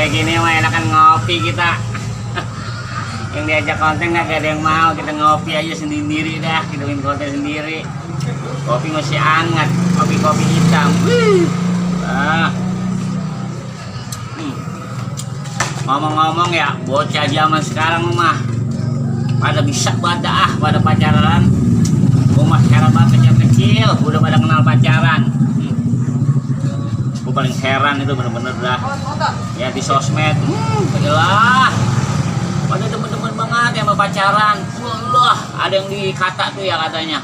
sore gini mah enakan ngopi kita. Yang diajak konten nggak ada yang mau, kita ngopi aja sendiri dah, kita bikin konten sendiri. Kopi masih hangat, kopi hitam. Ngomong-ngomong ya, bocah zaman sekarang mah pada bisa pada pacaran. Rumah heran banget kecil udah pada kenal pacaran. Gue paling heran itu bener-bener dah. Ya di sosmed, lah. Pada temen-temen banget yang mau pacaran. Wallah, ada yang dikata tuh ya katanya.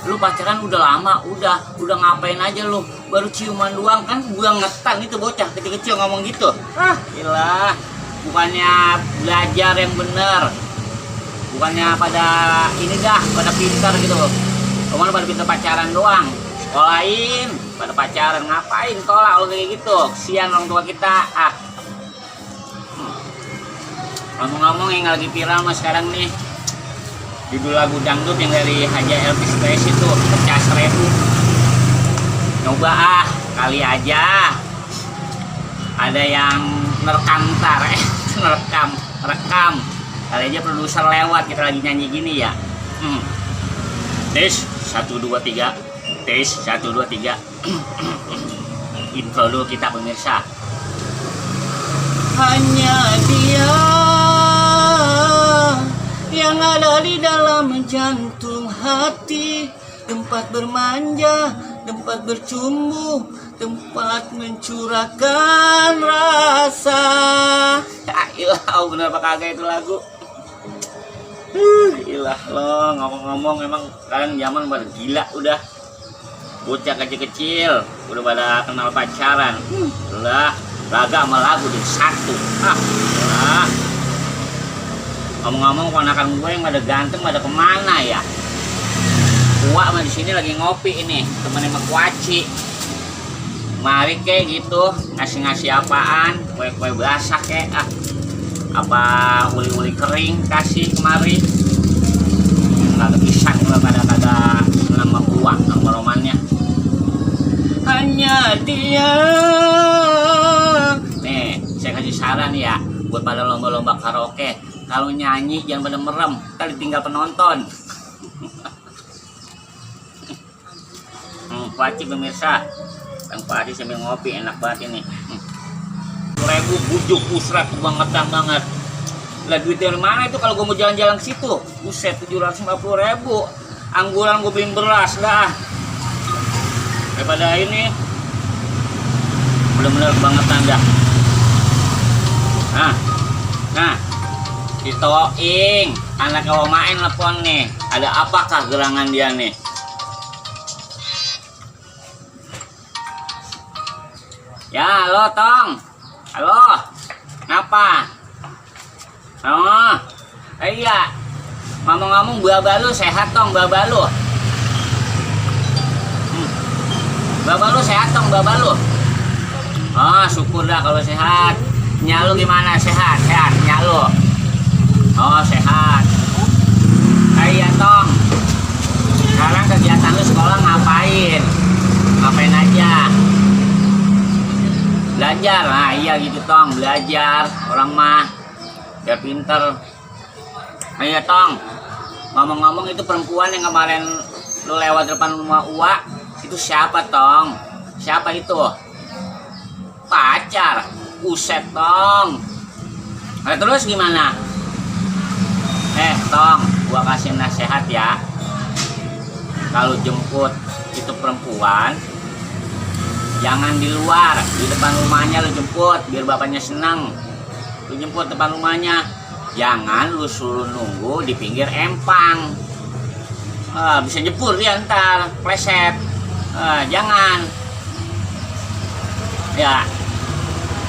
Lu pacaran udah lama, udah ngapain aja lu? Baru ciuman doang kan? Gua ngetan itu bocah kecil-kecil ngomong gitu. Gila. Bukannya belajar yang bener. Bukannya pada ini dah, pada pintar gitu. Kemana pada pintar pacaran doang. Sekolahin, pada pacaran ngapain sekolah kalau kayak gitu? Kesian orang tua kita. Ngomong-ngomong yang lagi viral mas sekarang nih, judul lagu dangdut yang dari Haja Elvis Presley itu pecah 1000. Coba kali aja ada yang rekam kali aja produser lewat kita lagi nyanyi gini ya. Tes 1 2 3 tes 1 2 3 intro dulu kita pemirsa. Hanya dia yang ada di dalam jantung hati, tempat bermanja, tempat bercumbu, tempat mencurahkan rasa. Ilah, bener apa kagak itu lagu? Ilah lo, ngomong-ngomong emang kalian zaman pada gila udah. Bocah kecil-kecil udah pada kenal pacaran. Lah, laga sama lagu jadi satu. Ngomong-ngomong ponakan gue yang pada ganteng pada kemana ya? Gua mah di sini lagi ngopi ini, temennya sama kuaci. Mari kayak gitu, ngasih apaan? Kue basah kayak apa uli-uli kering kasih kemari. Kagak bisa kalau kagak nama uang sama romannya. Hanya dia. Nih, saya kasih saran ya buat pada lomba-lomba karaoke. Kalau nyanyi jangan pada merem, ntar ditinggal penonton. Kuaci pemirsa, Kang Kuaci sambil ngopi enak banget ini. 1000 bujuk pusrat kebangetan banget. Lah duit dari mana itu kalau gue mau jalan-jalan ke situ? Buset 750.000. Angguran gue beliin beras dah. Daripada ini bener-bener kebangetan dah. Nah, si Toing, anak Omain telepon nih. Ada apakah gerangan dia nih? Ya, halo Tong. Halo. Kenapa? Oh, iya. Ngomong-ngomong baba lu sehat Tong, baba lu. Baba lu sehat Tong, baba lu. Oh, syukur dah kalau sehat. Nyak lu gimana? Sehat? Sehat nyak lu. Oh, sehat. Iya Tong. Sekarang kegiatan lu sekolah ngapain? Ngapain aja? Belajar. Nah iya gitu Tong, belajar. Orang mah biar pinter. Iya Tong. Ngomong-ngomong itu perempuan yang kemarin lu lewat depan rumah Uwa, itu siapa Tong? Siapa itu? Pacar. Buset Tong. Nah, terus gimana? Tong, gua kasih nasihat ya. Kalau jemput itu perempuan, jangan di luar, di depan rumahnya lu jemput, biar bapaknya senang. Lu jemput depan rumahnya, jangan lu suruh nunggu di pinggir empang. Bisa jebur dia ntar, pleset. Jangan. Ya,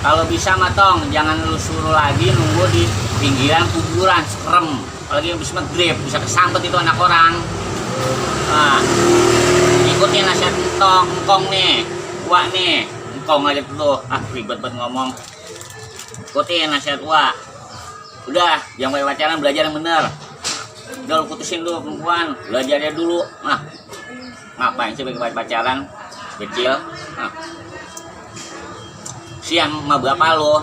kalau bisa mah Tong, jangan lu suruh lagi nunggu di pinggiran kuburan, serem. Apalagi habis maghrib, bisa kesambet itu anak orang. Ikutin nasihat Tong, engkong nih. Wak nih, engkong aja dulu. Ribet banget ngomong. Ikutin nasihat Wak. Udah, jangan kayak pacaran, belajar yang bener. Udah lu putusin dulu perempuan, belajarnya dulu. Ngapain sih pakai pacaran kecil? siang sama bapak lo.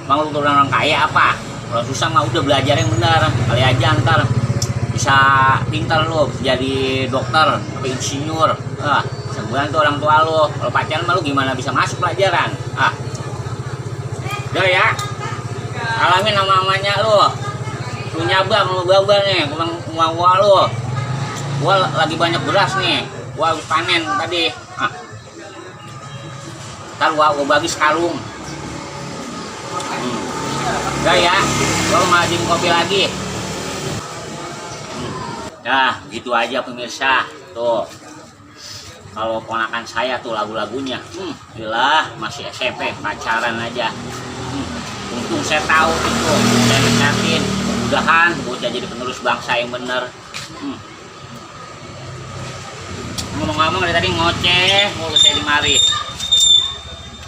Emang lu orang kaya apa? Kalau susah mah udah belajar yang benar. Kali aja ntar bisa pintar lo jadi dokter atau insinyur. Sebulan tuh orang tua lo. Kalau pacaran mah lu gimana bisa masuk pelajaran? Udah ya, alamin namanya lo. Lu nyabang lu gagal nih, gua lo. Gua lagi banyak beras nih. Gua habis panen tadi. Ntar gua bagi sekarung. Udah ya, gua mau majin kopi lagi. Nah, gitu aja pemirsa. Tuh, kalau ponakan saya tuh lagu-lagunya, gila, masih SMP pacaran aja. Untung saya tahu itu, saya ingatin. Mudah-mudahan bocah jadi penerus bangsa yang bener. Ngomong-ngomong dari tadi ngoceh mulu saya di mari.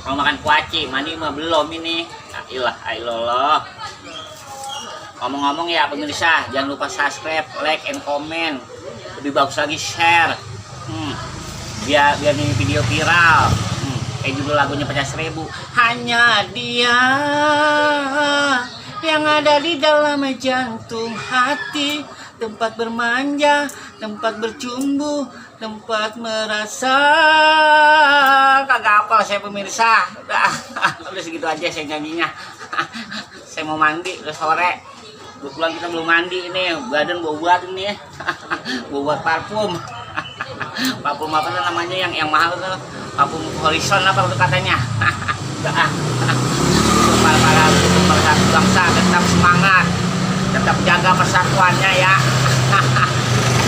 Mau makan kuaci, mandi mah belum ini. Nah, ilah. Ngomong-ngomong ya pemirsa, jangan lupa subscribe, like, and comment. Lebih bagus lagi share. Biar ini video viral. Kayak judul lagunya Pecah Seribu. Hanya dia yang ada di dalam jantung hati, tempat bermanja, tempat bercumbu, tempat merasa. Kagak apal saya pemirsa. Udah segitu aja saya nyanyinya. Saya mau mandi, udah sore. Kebetulan kita belum mandi ini, badan bau buat ini. Bau buat parfum. Parfum apa tuh namanya yang mahal tuh? Parfum Horizon apa tuh katanya? Para bangsa tetap semangat, tetap jaga persatuannya ya.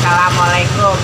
Assalamualaikum.